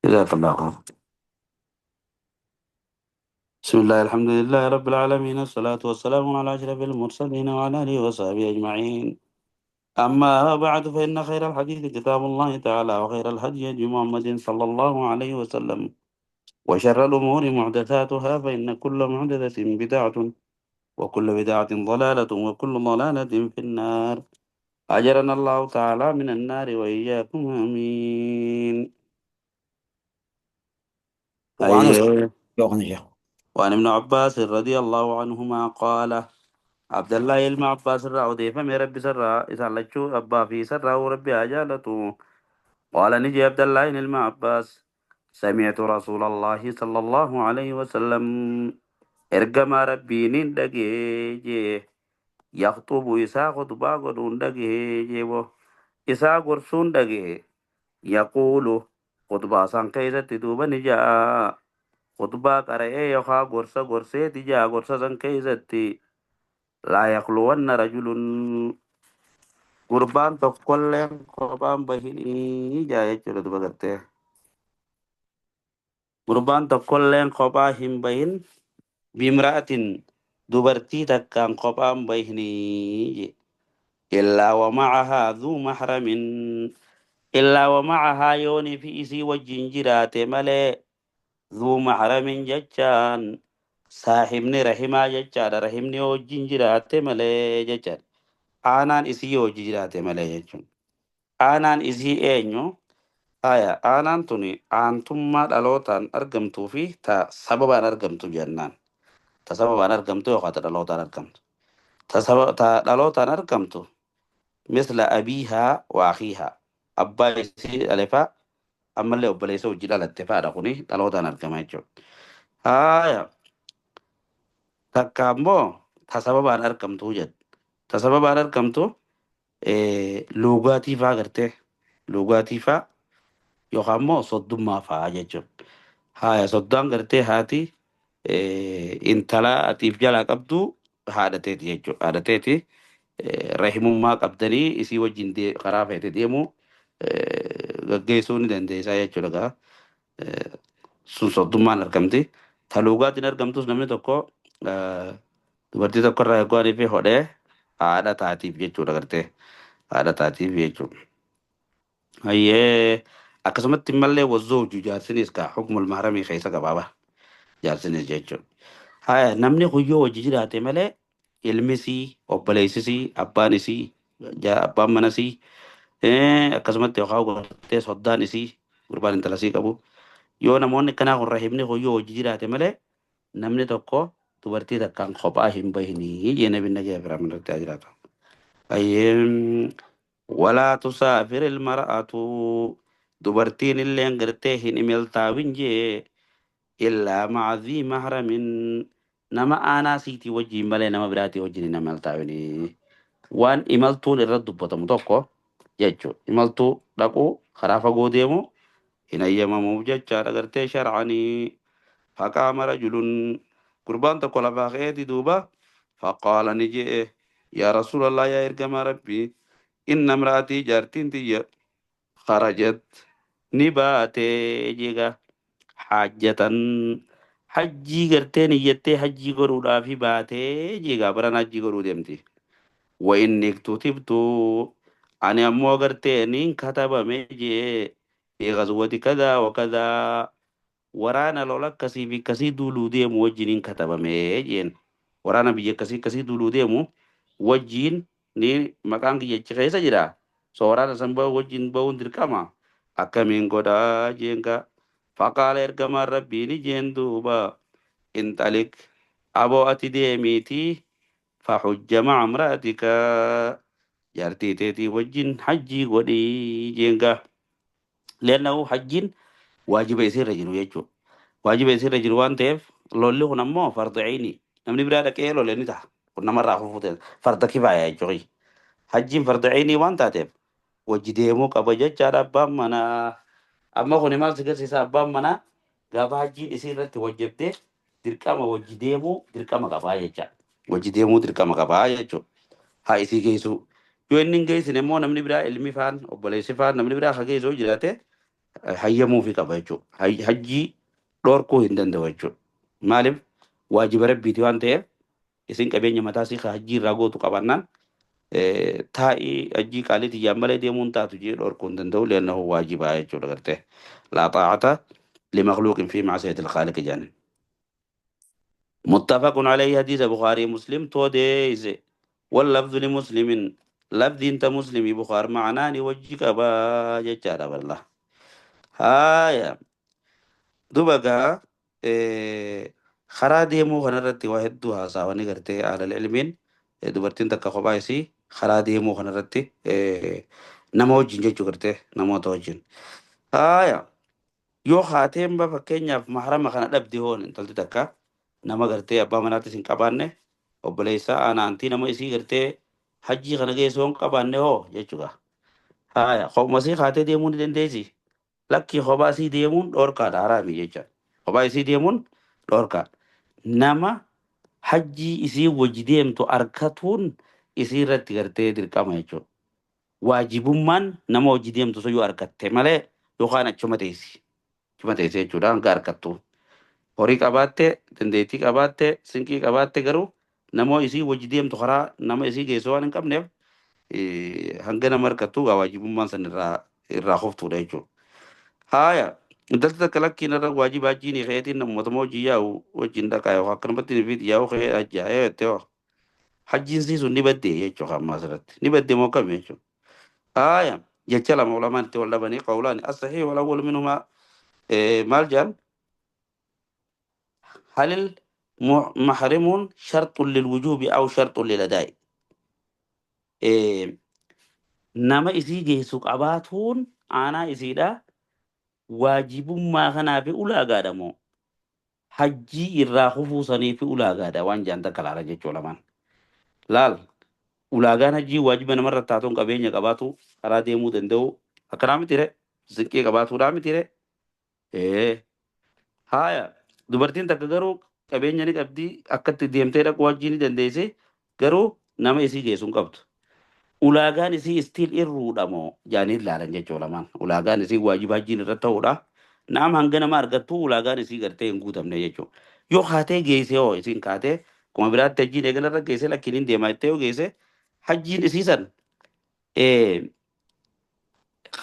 جزاك الله خير. بسم الله، الحمد لله رب العالمين، الصلاة والسلام على أشرف المرسلين وعلى آله وصحبه أجمعين. أما بعد، فإن خير الحديث كتاب الله تعالى، وخير الهدي هدي محمد صلى الله عليه وسلم، وشر الأمور محدثاتها، فإن كل محدثة بدعة، وكل بدعة ضلالة، وكل ضلالة في النار. أجرنا الله تعالى من النار وإياكم، آمين. وعن أيه. أغنية. وعن ابن عباس رضي الله عنهما قال، عبد الله ilma Abbaas irraa odeeffame, Rabbi sarraa isaan lachuu abbaa fi sarraa Rabbi haa jaalatu. قال نجي عبد الله ilma Abbaas، سمعت رسول الله صلى الله عليه وسلم، ergamaa Rabbii nin dhagee jee، يخطب isaa khutbaa godhuun dhagee jee, bo isaa gorsuun dhagee. يقول khutbaa san keessatti duuba ni ja'a, khutbaa qara'ee yookaan gorsa gorseeti ja'a gorsa san keessatti: لا يخلون رجل، gurbaan tokkolleen kophaan bahinii jaa jechuudha. Duba gartee gurbaan tokkolleen kophaa hin bahin، بامرأة dubartii takkaan kophaan bahinii، إلا ومعها ذو محرم، إلا ومعها yoonii fi isii wajjin jiraate malee، ذو محرم jechaan saaxibni rahimaa jechaadha. Rahimni yoo wajjin jiraate malee jechaadha. Aanaan isii yoo wajjin jiraate malee jechuudha. Aanaan isii eenyu? Aya, aanaan tuni aantummaa dhalootaan argamtuu fi ta sababaan argamtu jennaan. Ta sababaan argamtu yookaan ta dhalootaan argamtu. Ta dhalootaan argamtu مثل أبيها وأخيها، abbaa isii dhalefaa ammallee obboleessa hojii dhalatte fa'aadha, kuni dhalootaan argama jechuudha. Aya, takka ammoo ta sababaan argamtu jedhu. Ta sababaan argamtu luugaatii fa'aa gartee luugaatii fa'aa yookaan immoo soddummaa fa'aa jechuudha. Haya, soddaan gartee haati intala atiif jalaa qabdu haadhateeti jechuudha. Haadhateeti rahimummaa qabdanii isii wajjin karaa feete deemuu gaggeessuu ni dandeessaa jechuudha gaa. Sun soddummaan argamti. Ta luugaatiin argamtus namni tokko dubartii tokko irraa eeguu fi hodhee haadha taatiif jechuudha gartee. Haadha taatiif jechuudha. Hayyee, akkasumatti mallee والزوج jaarsinis kaa حكم المحرم keessa qabaaba jaarsinis jechuudha. Haya, namni kuyyoo wajji jiraate malee ilmisii, obboleessisii, abbaan isii, abbaan manasii, akkasumatti yookaan gartee soddaan isii, gurbaan intalasii qabu. Yoo namoonni akkanaa kun rahimni kuyyoo wajji jiraate malee namni tokko dubartii takkaan kophaa hin bahinii jee nabi nagaya biraa irratti haa jiraatu. Hayyee, ولا تسافر المرأة، dubartiin illeen gartee hin imaltaawin jee، إلا مع ذي محرم، nama aanaa siitii wajjiin malee nama biraatii wajjin hin imaltaawinii. Waan imaltuun irratti dubbatamu tokko jechuudha. Imaltuu dhaquu, karaa fagoo deemu hin ayyamamuuf jechaadha gartee sharcanii. فقام رجل، gurbaan tokko lafaa ka'eeti duuba فقال ni jee: يا رسول الله، yaa ergamaa Rabbii، إن امرأتي، jaartiin tiyya، خرجت ni baatee jeega، حاجة، hajjii gartee niyyattee hajjii godhuudhaafi baatee jeega, baran hajjii godhuu deemti. وإني اكتتبت، ani ammoo gartee nin katabame jee، في غزوة كذا وكذا، waraana lola akkasii fi akkasii duuluu deemu wajjiniin katabame jeen. Waraana biyya akkasii akkasii duuluu deemu wajjin ni maqaan kiyyachi keessa jira. So waraana san bahu wajjin bahuun dirqama. Akkamiin godhaa jeenka. فقال ergamaan Rabbii ni jeen duuba: انطلق، aboo ati deemiitii، فحج مع امرأتك، jaartii teetii wajjin hajjii godhii jeenka. لأنه hajjiin waajiba isiirra jiru jechuudha. Waajiba isiirra jiru waan ta'eef lolli kun ammoo فرض عيني. Namni biraa dhaqee lole ni ta'a. Kun namarraa fufuute فرض كفاية jechuudha. Hajjiin فرض عيني waan taateef wajji deemuu qaba jechaadha abbaan manaa. Amma kuni maal si agarsiisa? Abbaan manaa gaafa hajjiin isii irratti wajjabdee dirqama wajji deemuu dirqama qabaa jecha. Wajji deemuu dirqama qabaa jechuudha. Haa isii geessuu. Yoo inni hin geessine immoo namni biraa, ilmi faan, obboleessi faan, namni biraa haa geessuu jiraate. Hayyamuufii qaba jechuudha. Hajjii dhorkuu hin danda'u jechuudha. Maaliif waajiba rabbiiti waan ta'eef isin qabeenya mataa isii hajjii irraa gootu qabaannaan taa'ii hajjii qaalii tiyyaan malee deemuun taatu jee dhorkuu hin danda'u li'annahu waajibaa jechuudha gartee. Laa xaa'ata limakhluuqin fi ma'siyatil khaaliq jedhani. متفق عليه حديث بخاري مسلم توديز واللفظ لمسلم لفظ انت مسلم بخار معناني وجهك با جچارا والله هايا دوبا إيه خرا ديمو خنرتي واحد دو haasawanii gartee alal ilmiin dubartiin takka kophaa isii karaa deemuu kanarratti nama wajjin jechuu gartee namoota wajjin. Haaya yoo haateen ba fakkeenyaaf mahrama kana dhabde hoon intalti takka nama gartee abbaa manaattis hin qabaanne obboleessa aanaantii nama isii gartee hajjii kana geessu hin qabaanne hoo jechuudha. Haaya kophaa isii haatee deemuu ni dandeessi. Lakkii kophaa isii deemuun dhorkaadha haraami jecha. Kophaa isii deemuun dhorkaadha. Nama hajjii isii wajji deemtu arkatuun isii irratti gartee dirqama jechuudha. Waajibummaan nama wajji deemtu sun yoo argatte malee yookaan achuma teessi. Achuma teessi jechuudha hanga argattu. Horii qabaatte, dandeettii qabaatte, sinqii qabaatte garuu nama isii wajji deemtu karaa nama isii geessu waan hin qabneef hanga nama argattu waajibummaan san irraa kuftuudha jechuudha. Haaya intalti takka lakkiin irra waajiba hajjiin keetiin namoota hojii yaa'u wajjin dhaqaa yookaan akkanumatti ni yaa'u kee hajjaa jettee hoo. Hajjiin sii sun ni baddee jechuudha amma asirratti. Ni baddee moo akkami jechuudha. Haaya jecha lama ulamaan itti wal dhabanii qawlaan as-sahih wal awwal minhumaa maal jedhan halil mahrimuun sharxun lilwujuubi aw sharxun liladaa'i. Nama isii geessu qabaatuun aanaa isiidha waajibummaa kanaa fi ulaagaadha moo hajjii irraa kufuu sanii fi ulaagaadha waan jedhan takka laala jechuu lamaan. Laal ulaagaan hajjii waajiba namarra taatuun qabeenya qabaatu karaa deemuu danda'u akkanaa miti re zinqii qabaatuudhaa miti re. Haaya dubartiin takka garuu qabeenya ni qabdi akkatti deemtee dhaquu hajjii ni dandeessi garuu nama isii geessu hin qabdu. Ulaagaan isii istiil irruudha moo jaanii ilaalan jechuu lamaan. Ulaagaan isii waajiba hajjiin irra ta'uudha. Naam hanga nama argattu ulaagaan isii gartee hin guutamne jechuudha. Yoo kaatee geesse hoo isiin kaatee kuma biraatti hajjiin eegala irra geesse lakkiin hin deemaa jettee yoo geesse hajjiin isii san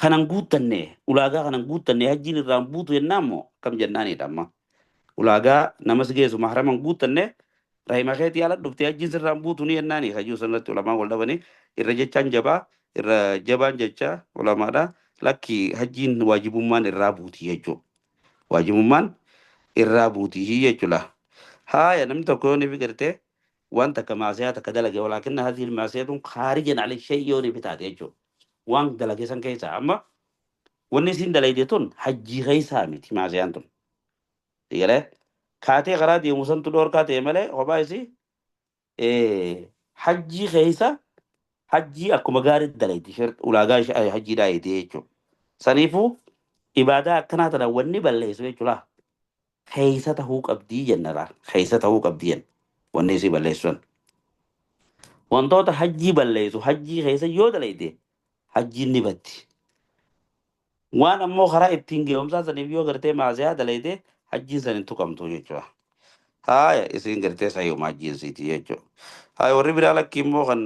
kanan guuttanne ulaagaa kanan guuttanne hajjiin irraan buutu jennaan moo akkam jennaanidha amma. Ulaagaa namas geessu mahraman guuttanne rahima keetii ala dhuftee hajjiin sirraan buutu ni jennaani hajjii sanatti ulamaan wal dhabanii irra jechaan jabaa irra jabaan jecha ulamaadha lakki hajjiin waajibummaan irraa buuti jechuudha. Waajibummaan irraa buuti jechuudha. Haaya namni tokko yoo ni gartee waan takka maasiyaa takka dalage walaakinna hadhihi maasiyatun khaarijan ala shay yoo ni bitaate jechuudha. Waan dalage san keessaa amma wanni isin dalayde tun hajjii keessaa miti maasiyaan tun. Digalee kaatee karaa deemu santu dhoorkaa ta'e malee kophaa isii hajjii keessa hajjii akkuma gaariitti dalayti ulaagaa hajjiidhaa eegdee jechuudha. Saniifuu ibaadaa akkanaa tana wanni balleessu jechuudha. Keessa tahuu qabdii jenna laal. Keessa tahuu qabdii jenna. Wanni isii balleessu san. Wantoota hajjii balleessu hajjii keessa yoo dalayte hajjiin ni baddi. Waan ammoo karaa ittiin geewumsaa saniif yoo gartee maasiyaa dalayte hajjiin san hin tuqamtu jechuudha. Haaya isiin gartee sayyuma hajjiin siiti jechuudha. Haaya warri biraa lakki immoo kan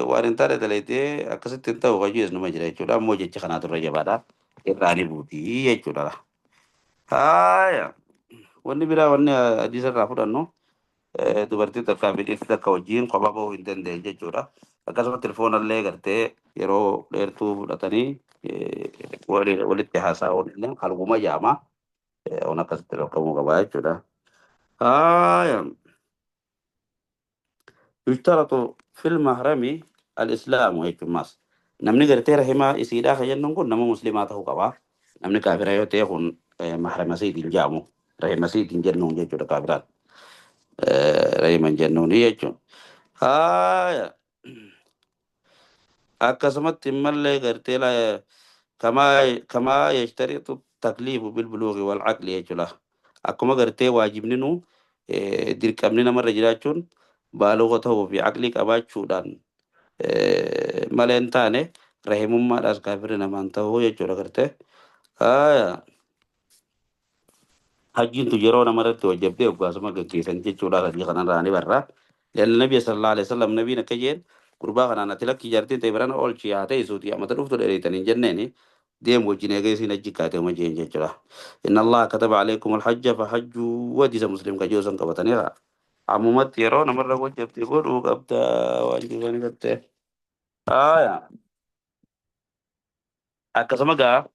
waan hin taane dalaytee akkasitti hin ta'u hajji numa jira jechuudha. Ammoo jecha kanaatu irra jabaadha. Irraa ni buuti jechuudha. Haaya wanni biraa wanni hadiisa irraa fudhannu dubartii takkaa fi dhiirti takka wajjin kophaa bahuu hin dandeenye jechuudha. Akkasuma telefoonallee gartee yeroo dheertuu fudhatanii walitti haasa'uun illee kalguma jaama. Waan akkasitti dhorkamuu qaba jechuudha. Haaya yushtaratu fil mahrami al-islaamu jechuun maas. Namni gartee rahimaa isiidhaa kan jennuun kun nama muslimaa ta'uu qaba. Namni kaafira yoo ta'e kun mahrama isiitiin jaamu. Rahima isiitiin jennuun jechuudha kaafiraan. Rahima hin jennuuni jechuudha. Haaya akkasumatti immallee gartee kamaa yashtaritu takliifu bilbuluuqi wal aqli jechuudha. Akkuma gartee waajibni nu dirqamni namarra jiraachuun baaluqa ta'uu fi aqlii qabaachuudhaan malee hin taane rahimummaadhaas kaafirri namaan ta'uu jechuudha gartee. Aya hajjiin tu yeroo namarratti wajjabdee hoggaasuma gaggeessan jechuudha hajii kanarraa ni barra. Leelli nabi sallallahu alaihi wasallam nabiin akka jeen gurbaa kanaan ati lakki jaartiin ta'e biraan oolchi haa ta'e suuti amata dhuftu dheereetanii hin jenneeni deem wajjin eegee isiin hajji kaatee uma jeen jechuudha. Inna Allah kataba alaykum alhajja fahajjuu wajisa muslim kajoo san qabataniira. Ammumatti yeroo namarra wajjabdee godhuu qabda waan jiranii gartee. Aya akkasuma gaa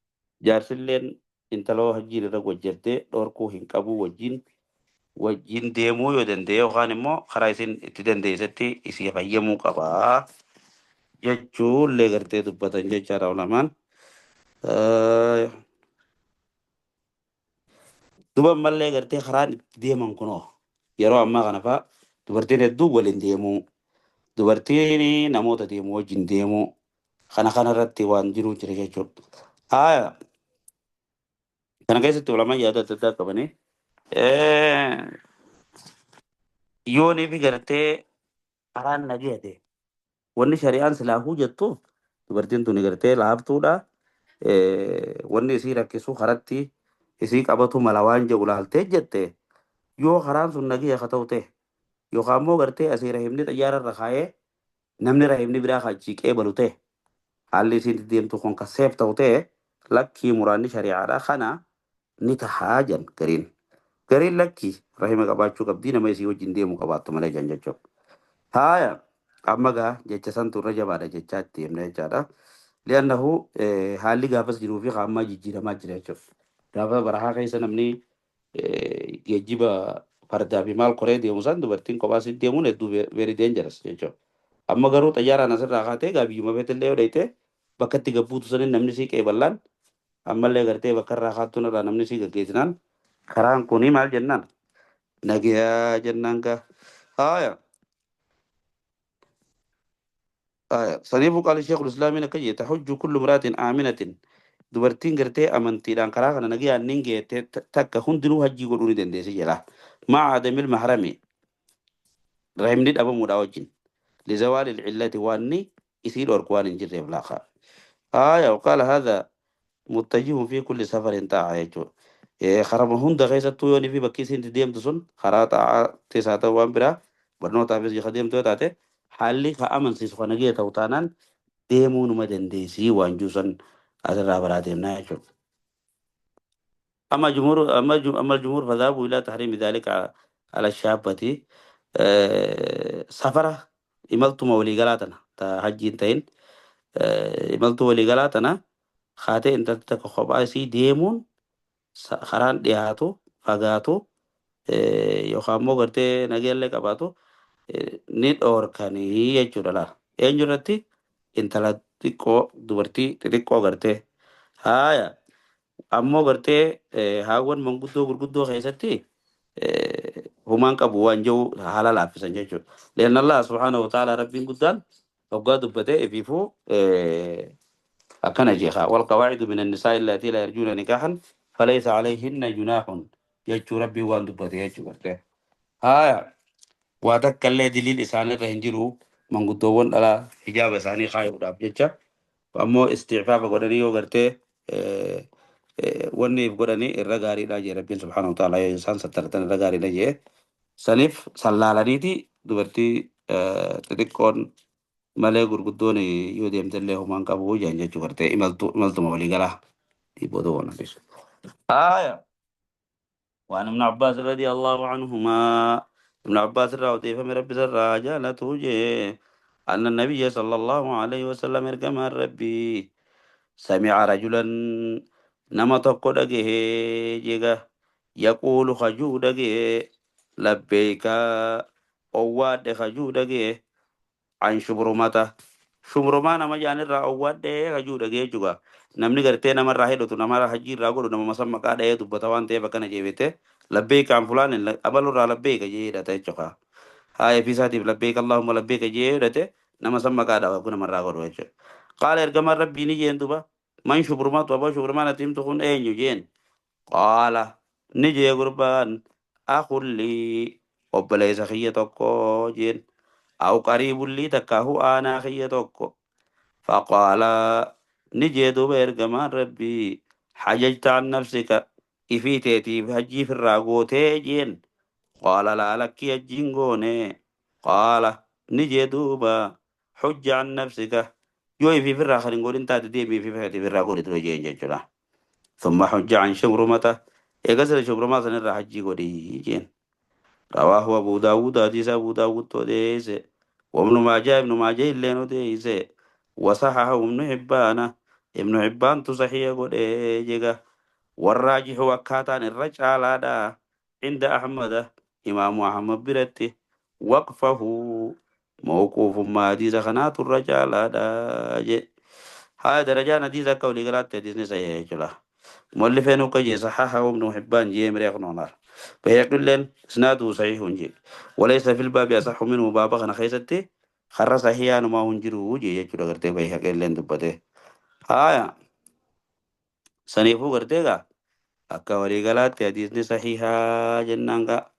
jaarsilleen intaloo hajjiin irra wajjabdee dhorkuu hin qabu wajjin deemuu yoo danda'e yookaan immoo karaa isin itti dandeessetti isii fayyamuu qabaa jechuullee gartee dubbatan jechaadha ulamaan. Duba ammallee gartee karaan itti deeman kunoo yeroo ammaa kana fa'a dubartiin hedduu waliin deemuu dubartiin namoota deemuu wajjin deemuu kana kanarratti waan jiru jira jechuudha. Haaya kana keessatti ulamaan yaada adda addaa qabanii yoonii fi gartee karaan nagayate wanni shari'aan silaafuu jettu dubartiin tuni gartee laaftuudha. Wanni isii rakkisu karatti isii qabatu mala waan jedhu laaltee jette yoo karaan sun nagaya haa ta'u ta'e yookaan immoo gartee asii rahimni xayyaara irra kaa'ee namni rahimni biraa achii qeebalu ta'e haalli isiin deemtu kun ka seef ta'u ta'e lakkii muraanni shari'aadha kana ni tahaa jan gariin. Gariin lakkii rahima qabaachuu qabdii nama isii wajjin deemu qabaattu malee jan jechuudha. Haaya amma gaa jecha santu irra jabaadha jechaa itti himna jechaadha. Li'annahu haalli gaafas jiruu fi ammaa jijjiiramaa jira jechuudha. Gaafa barahaa keessa namni geejjiba fardaa fi maal koree deemu san dubartiin kophaa isii deemuun hedduu very dangerous jechuudha. Amma garuu xayyaaraan asirraa kaatee gaa biyyuma feetillee yoo dhayite bakka itti gabbuutu saniin namni sii qeeballaan ammallee gartee bakka irraa kaattuun irraa namni sii gaggeessinaan karaan kuni maal jennaan nagayaa jennaan gaa. Haaya. آية صنيف قال الشيخ الإسلام إنك تحج كل امرأة آمنة dubartiin gartee amantiidhaan karaa kana nagayaan nin geette takka hundinuu hajjii godhuu ni dandeessi jedha. Maca adamil mahrami rahimni dhabamuudha wajjin. Lizawaali ilcillati waanni isii dhorku waan hin jirreef laaqa. آية وقال هذا متجه في كل سفر طاعة jechuudha. Karama hunda keessattuu yoon fi bakki isiin deemtu sun karaa xaa'aa keessaa ta'u waan biraa barnootaafis ka deemtu yoo taate haalli ka amansiisu ka nagaya ta'u taanaan deemuu numa dandeessii waan juusan asirraa baraa deemnaa jechuudha. أما الجمهور فذهبوا إلى تحريم ذلك على الشابة سفرة إملتم ولي قلاتنا تهجين تين إملتم ولي قلاتنا خاتي انت تكخبا سي ديمون خران دياتو فغاتو yookaan immoo gartee nageellee qabaatu ni dhoorkanii jechuudha laa. Eenyu irratti intala xiqqoo dubartii xixiqqoo gartee haaya ammoo gartee haawwan manguddoo gurguddoo keessatti humaan qabu waan jiru haala laaffisan jechuudha. Leanna Allah subhaanahu wa ta'ala rabbiin guddaan hoggaa dubbatee ifiifuu akkana jeeqa. Walqawaacidu min annisaa illaatii laa yarjuuna nikaahan falaysa alayhinna junaahun jechuu rabbiin waan dubbate jechuu gartee. Haaya waa takka illee diliin isaanirra hin jiru manguddoowwan dhalaa hijaaba isaanii kaayuudhaaf jecha ammoo isticfaafa godhanii yoo gartee wanni if godhanii irra gaariidha jee rabbiin subhaanahu wa ta'ala yoo isaan sattaratan irra gaariidha jee saniif sallaalaniiti dubartii xixiqqoon malee gurguddoon yoo deemtellee homaan qabu jaan jechuu gartee imaltuma walii galaa dhiibboo waan hafis. Haaya. وعن ابن عباس رضي الله عنهما ابن عباس رضي فمن ربي سر جالته جي أن النبي صلى الله عليه وسلم ارقم ربي سمع رجلا نما تقو دقه جيغا يقول خجو دقه لبيك أواد خجو دقه عن شبرمته شبرما نما جان الرا أواد خجو دقه جوغا namni gartee namarraa hidhatu namarraa hajii irraa godhu nama masan maqaa dhahee dubbata waan ta'eef akkana jeebete labbeeka an fulaan abalurraa labbeeka jee hidhata jechuudha. Haaya fi isaatiif labbeeka Allahumma labbeeka jee hidhate nama san maqaa dhaha kun namarraa godhu jechuudha. Qaala ergamaan rabbii ni jeen duba man shuburmaatu abaa shuburmaan ati himtu kun eenyu jeen qaala ni jee gurbaan akullii obboleessa kiyya tokko jeen aw qariibullii takkaahu aanaa kiyya tokko. فقال نجي دوب إرجمان ربي حججت عن نفسك ifii teetiif hajjii firraa gootee jeen. Qaala laa, lakkii hajjiin goone. Qaala ni jee duuba حج عن نفسك yoo ifii firraa kan hin godhin taate deemii ifii feetiif irraa godhi ture jeen jechuudha. ثم حج عن شبرمة eegasira shubrumaa sanirraa hajjii godhi jeen. رواه أبو داود حديث أبو داود odeesse. وابن ماجه ابن ماجه illeen odeesse. وصححه ابن حبان ابن حبان صحيح godhe jega. والراجح وكاتان الرجال هذا عند أحمد إمام أحمد برته وقفه موقوف ما حديث خنات الرجال هذا. هذا درجان حديث كولي قرات حديث صحيح جلا. مؤلفين وكجي صححه ابن حبان جي مريخ نونار فيقول لين اسناده صحيح جي وليس في الباب يصح منه بابا خنا خيستي خر صحيح ما هنجرو جي يجرو غرتي بيهقي لين دبته. هايا سنيفو غرتيغا akka walii galaatti hadiisni sahihaa jennaan gaa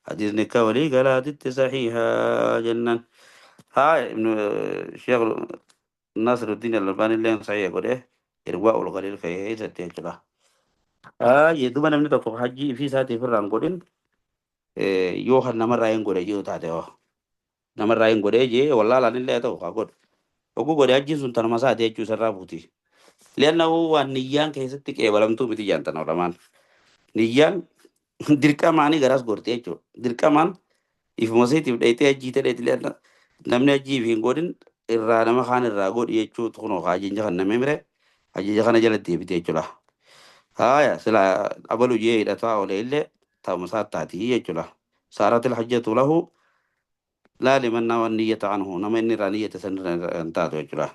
hadiisni akka walii galaatitti sahihaa jennaan. Haa ibnu sheekh Nasiruddin Al-Albani illeen sahiha godhe Irwaa'ul Galiil keessatti jechuudha. Haa duuba namni tokko hajjii ifii isaatiif irraan godhin yoo kan namarraa hin godhe jiru taate hoo namarraa hin godhee jee wallaalaan illee haa ta'u haa godhu. Oguu godhe hajjiin sun tanuma isaati jechuu isarraa buuti. لأنه niyyaan keessatti qeebalamtuu miti jaantan olamaan. Niyyaan dirqamaanii garas gorte jechuudha. Dirqamaan ifuma isiitiif dhayitee hajjii ta'e lianna namni hajjii hin godhin irraa nama kaan irraa godhi jechuu kunoo hajjiin kan namni mire hajjiija kana jala deebite jechuudha. Haaya sila abalu jee hidhataa oole illee ta'uma isaa taatii jechuudha. صارت الحجة له لا لمن نوى النية عنه nama inni irraa niyyata san irraa hin taatu jechuudha.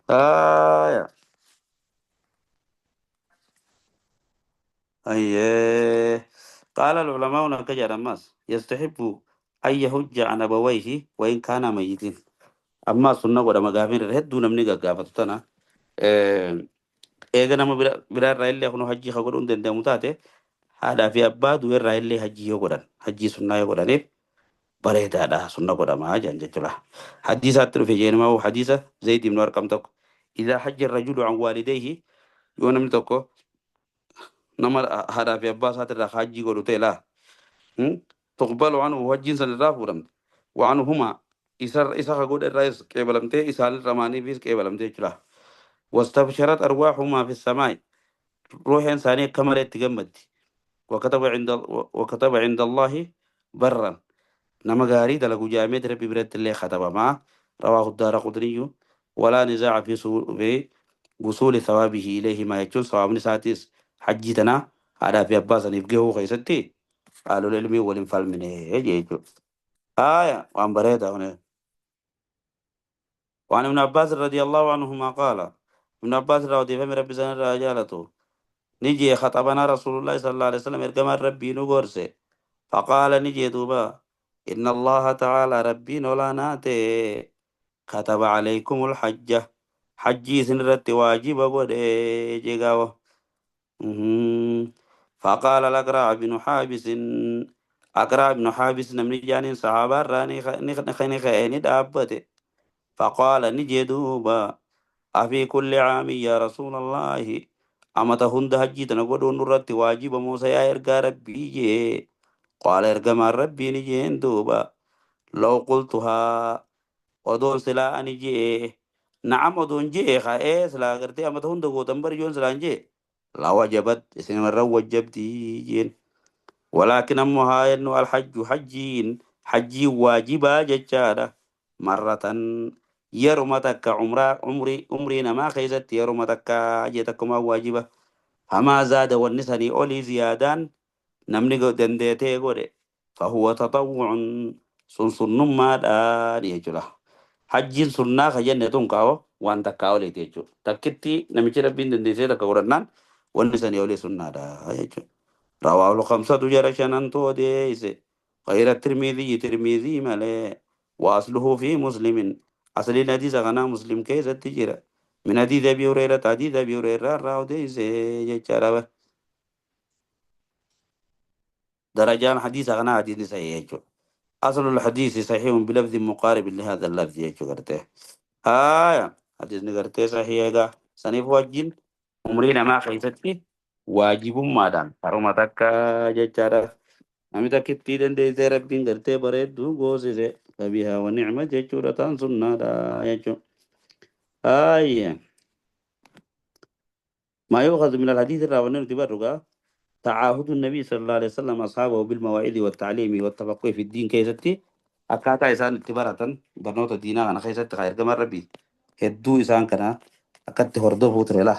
Haaya. أيه قال العلماء نكجر أماس يستحب أن يحج عن أبويه وإن كان ميتين. أما سنة قد مغافين هدو نمني غافة تنا eega nama biraa irraa illee kun hajjii ka godhuun danda'amu taate haadhaa fi abbaa du'e irraa illee hajjii yoo godhan hajjii sunnaa yoo godhaniif bareedaadha sunna godhamaa jedhan jechuudha. Hadiisaatti dhufe jeenumaa hadiisa Zayd ibn Arqam tokko إذا حج الرجل عن والديه yoo namni tokko nama haadhaa fi abbaa isaatirraa hajjii godhu ta'e laa تقبل عنه hajjiin san irraa fuudhamte وعنهما isa ka godhe irraa qeebalamtee isaan lamaaniifis qeebalamtee jechuudha. واستبشرت أرواحهما في السماء روح إنسانية كما تجمد وكتب عند الله برا نما غاري دلقو جامد ربي برت الله ختم معه. رواه الدارقطني ولا نزاع في وصول ثوابه إليه ما يكون ثواب نساتيس حجتنا هذا في أباس نفقه خيستي قالوا العلم والانفال من آية وعن بريدة هنا. وعن ابن عباس رضي الله عنهما قال ابن عباس رضي الله عنه ربي سنة رجالته نجي خطبنا رسول الله صلى الله عليه وسلم ارقم ربي نغرسه فقال نجي دوبا إن الله تعالى ربي نولاناته كتب عليكم الحجة حجي سنرت واجب جيغاو. فقال الأقرع بن حابس أقرع بن حابس نمني جانين صحابة راني خني خيني دابته فقال نجي دوبا أفي كل عام يا رسول الله أما تهند حجي تنقود نرت واجب موسى يا إرقى ربي جي قال إرقى ما ربي نجي دوبا لو قلتها odoon silaa ani jee na'am odoon jee ka'ee silaa gartee amata hunda gootan bari yoon silaan jee la wajabat isinumarra wajjabdii jeen walaakin ammoo haa jennu alhajju hajjiin hajjii waajibaa jechaadha marratan yeruma takka umraa umrii umrii namaa keessatti yeruma takka jee takkumaa waajiba hamaa zaada wanni sanii olii ziyaadaan namni dandeetee godhe fahuwa tatawwucun sun sunnummaadhaan jechuudha. Hajjiin sunnaa ka jenne tun kaa'o waan takkaa oliiti jechuudha. Takkitti namichi rabbiin dandeessee takka godhannaan wanni sanii olii sunnaadha jechuudha. رواه الخمسة جرى شنان توديس غير الترمذي ترمذي مالي وأصله في مسلم أصل الحديث غنا مسلم كيس التجرى من حديث أبي هريرة حديث أبي هريرة راوديس جرى درجان حديث غنا حديث صحيح. أصل الحديث صحيح بلفظ مقارب لهذا اللفظ يجو. آية حديث نغرته صحيح سنيف وجين Umrii namaa keessatti waajibummaadhaan haruma takka jechaadha. Namni takka itti dandeessee Rabbiin gartee bareedduu goosise fabihaa wa ni'ma jechuudha taan sunnaadha jechuudha. Ayya. ما يؤخذ من الحديث الراوي نتبرك تعاهد النبي صلى الله عليه وسلم أصحابه بالمواعظ والتعليم والتفقه في الدين كيستي أكاتا إسان اتبارة برنوتا دينا أنا كيستي خير كما ربي هدو إسان كنا أكت هردو فوتر له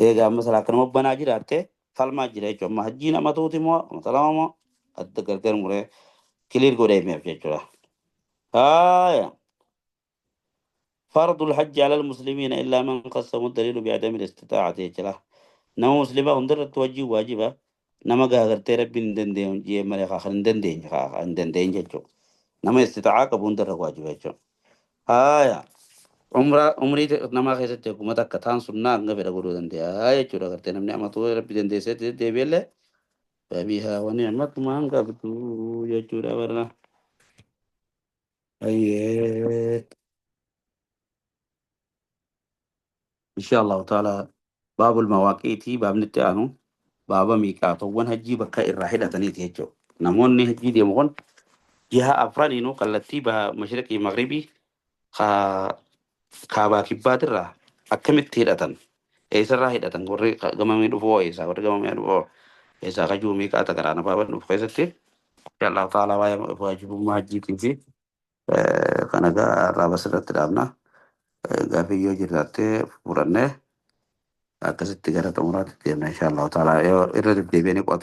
eegaa amma salaa akkanuma banaa jiraatte falmaa jira jechuudha. Amma hajjiin amatuuti moo ama moo adda gargar muree kiliir godhee himeef jechuudha. Haaya. فرض الحج على المسلمين إلا من قسم الدليل بعدم الاستطاعة jechuudha. Nama muslimaa hundarratti wajjin waajiba. Nama gaagartee Rabbiin hin dandeenye jee malee kan hin dandeenye hin dandeenye jechuudha. Nama istixaa'aa qabu hundarra waajiba jechuudha. Haaya. Umraa umrii namaa keessatti akkuma takka taan sunnaa hanga fedha godhuu danda'a jechuudha. Gartee namni amatuu Rabbi dandeesseetti deddeebi'ellee fabihaa wa ni'mat maan qabdu jechuudha barna. Ayyee. Insha Allahu ta'ala baabul mawaaqiitii baabni itti aanu baaba miiqaatowwan hajjii bakka irraa hidhataniiti jechuudha. Namoonni hajjii deemu kun jiha afraniinuu kallattii baha mashriqii maghribii kaabaa kibbaatirraa akkamitti hidhatan eessarraa hidhatan warri gamamii dhufoo eessaa warri gamamii dhufoo eessaa kajuu miiqaata garaana baaban dhufu keessatti insha Allahu ta'ala waa'ee waajibummaa hajjiitii fi kana irraa basirratti dhaabna. Gaaffii yoo jiraatte fudhannee akkasitti gara xumuraatti deemna insha Allahu ta'ala yoo irra deddeebi'anii qo'atu.